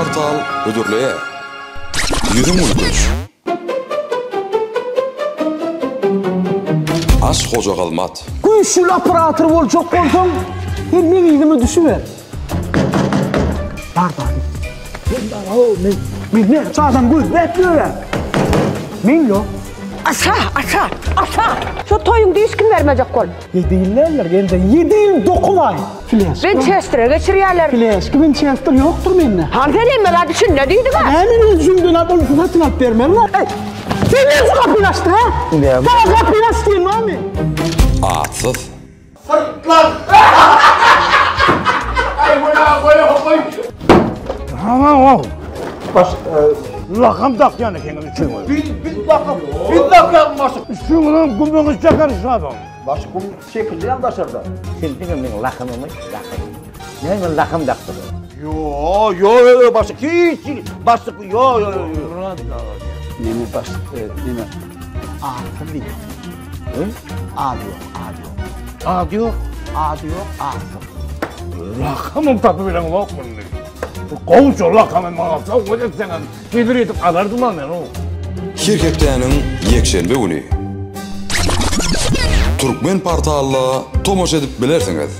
Portal hödürleýär. Ýüzüň gülkünç. Aş Hoja Hyzmat. Güýçli operator boljak bolsaň, sen meň yzyma düşüber. Bar bar. Men bar, ho, men men näçe adam gözläp ýörän. Men ýok. Aşa, aşa, aşa. Şu toýuň diş kim bermejek bol. Ýedi ýyl däldir, ýene-de ýedi ýyl 9 aý. Fleşka. Winçestere geçirýärler. Fleşka, Winçester ýokdur mende. Han sen hemme zat içinde diýdiň-ä. Näme men jümden alyp ony satyn alyp bermeli? Eý, sen näme şu gapyny açdyň, ha? Saňa gapyny aç diýen barmy? Atsyz. Syrtlan! Aý, goý, goý, goý. Hawa, baş lakam dakýan ekeniň üçüňiz. Biz biz lakam, biz dakýan başyk. Üçüňiziň gümüňizi çekeris şadyň. Baş gum çekilýän daşarda. Sen diňe meň lakamymy dakyn. Näme lakam dakdyň? Ýo, ýo, ýo, başyk hiç, başyk ýo, ýo, ýo. Neme başyk, neme? Atsyz diýip. Ady ýok, ady ýok. Ady ýok. Ady ýok, atsyz. Lakamym tapyp bileňok muny. Gowja lakamy maňa sowgat etseňem, hezil edip alardym-a men o. Her hepdäniň ýekşenbe güni Türkmen portalda tomaşa edip bilersiňiz.